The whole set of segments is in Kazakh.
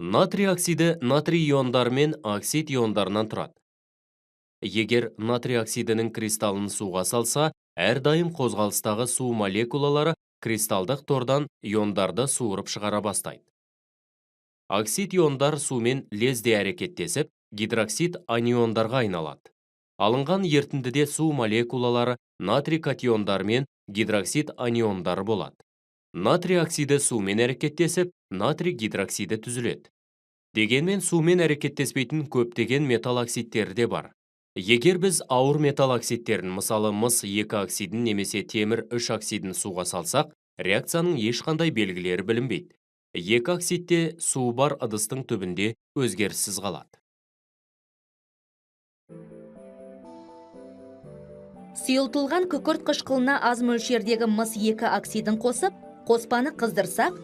Натрий оксиді натрий иондары мен оксид иондарынан тұрады. Егер натрий оксидінің кристаллын суға салса, әрдайым қозғалыстағы су молекулалары кристалдық тордан иондарды суырып шығара бастайды. Оксид иондар сумен лезде әрекеттесіп, гидроксид аниондарға айналады. Алынған ерітіндіде су молекулалары натрий катиондары мен гидроксид аниондары болады. Натрий оксиді сумен әрекеттесіп, натрий гидроксиді түзіледі. Дегенмен сумен әрекеттеспейтін көптеген металл оксидтері де бар. Егер біз ауыр металл оксидтерін, мысалы мыс 2 оксидін немесе темір 3 оксидін суға салсақ, реакцияның ешқандай белгілері білінбейді. Екі оксидте су бар ыдыстың түбінде өзгеріссіз қалады. Сұйылтылған күкірт қышқылына аз мөлшердегі мыс 2 оксидін қосып, қоспаны қыздырсақ,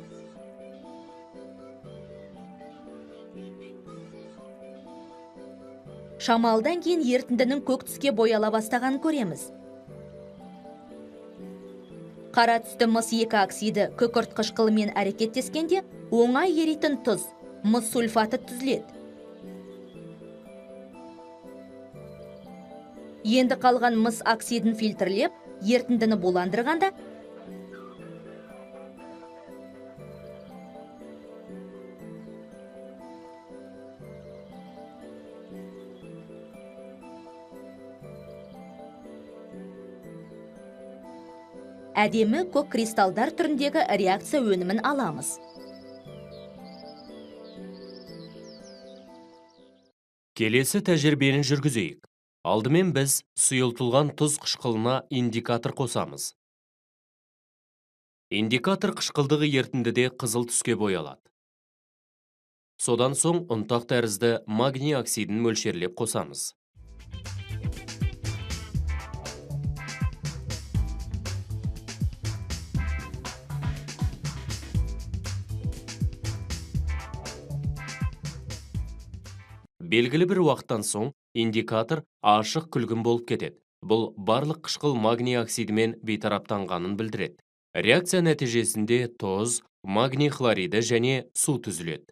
шамалыдан кейін ерітіндінің көк түске бояла бастағанын көреміз. Қара түсті мыс 2 оксиді күкірт қышқылымен әрекеттескенде оңай еритін тұз, мыс сульфаты түзіледі. Енді қалған мыс оксидін фильтрлеп, ерітіндіні буландырғанда әдемі көк кристалдар түріндегі реакция өнімін аламыз. Келесі тәжірибені жүргізейік. Алдымен біз сұйылтылған тұз қышқылына индикатор қосамыз. Индикатор қышқылдығы ерітіндіде қызыл түске боялады. Содан соң ұнтақ тәрізді магний оксидін мөлшерлеп қосамыз. Белгілі бір уақыттан соң индикатор ашық күлгін болып кетеді. Бұл барлық қышқыл магний оксидімен бейтараптанғанын білдіреді. Реакция нәтижесінде тұз, магний хлориді және су түзіледі.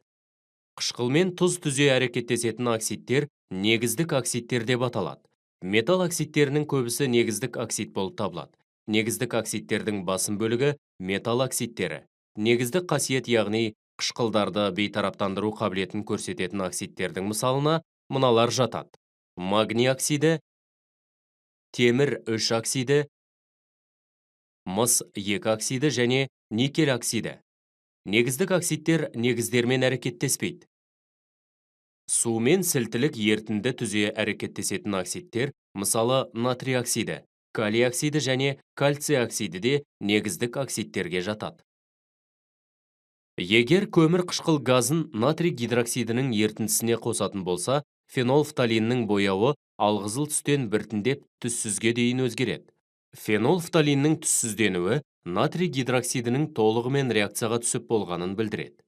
Қышқылмен тұз түзе әрекеттесетін оксидтер негіздік оксидтер деп аталады. Металл оксидтерінің көбісі негіздік оксид болып табылады. Негіздік оксидтердің басым бөлігі металл оксидтері. Негіздік қасиет, яғни қышқылдарды бейтараптандыру қабілетін көрсететін оксидтердің мысалына мыналар жатады. Магний оксиді, темір 3 оксиді, мыс 2 оксиді және никель оксиді. Негіздік оксидтер негіздермен әрекеттеспейді. Сумен сілтілік ерітінді түзе әрекеттесетін оксидтер, мысалы натрий оксиді, калий оксиді және кальций оксиді де негіздік оксидтерге жатады. Егер көмір қышқыл газын натрий гидроксидінің ерітіндісіне қосатын болса, фенолфталиннің бояуы алғызыл түстен біртіндеп түссізге дейін өзгереді. Фенолфталиннің түссізденуі натрий гидроксидінің толығымен реакцияға түсіп болғанын білдіреді.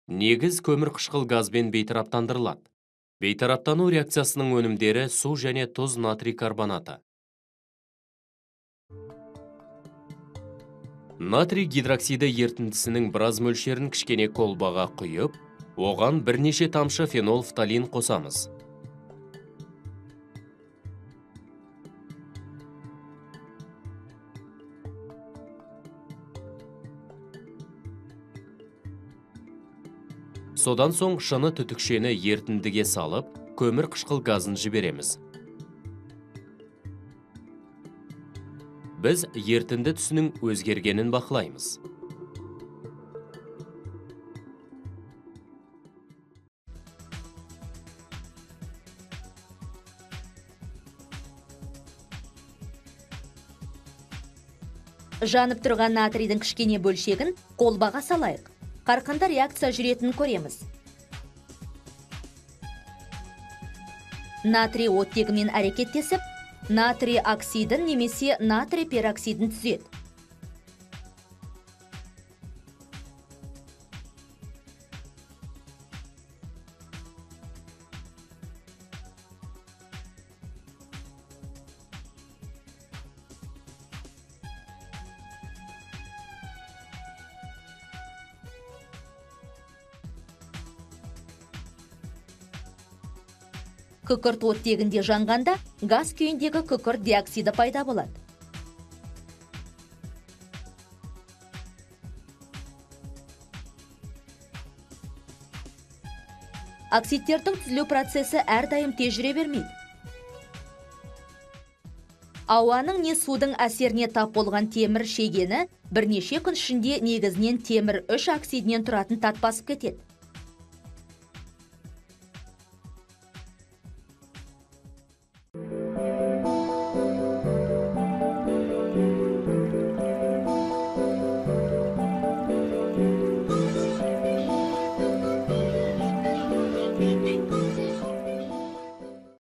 Негіз көмір қышқыл газбен бейтараптандырылады. Бейтараптану реакциясының өнімдері су және тұз натрий карбонаты. Натрий гидроксиді ерітіндісінің біраз мөлшерін кішкене колбаға құйып, оған бірнеше тамшы фенолфталин қосамыз. Содан соң шыны түтікшені ерітіндіге салып, көмір қышқыл газын жібереміз. Біз ерітінді түсінің өзгергенін бақылаймыз. Жанып тұрған натрийдің кішкене бөлшегін колбаға салайық. Қарқынды реакция жүретінін көреміз. Натрий оттегімен әрекеттесіп, натрий оксидін немесе натрий пероксидін түзеді. Күкірт оттегінде жанғанда газ күйіндегі күкірт диоксиді пайда болады. Оксидтердің түзілу процесі әрдайым тез жүре бермейді. Ауаның не судың әсеріне тап болған темір шегені бірнеше күн ішінде негізінен темір 3 оксидінен тұратын тат басып кетеді.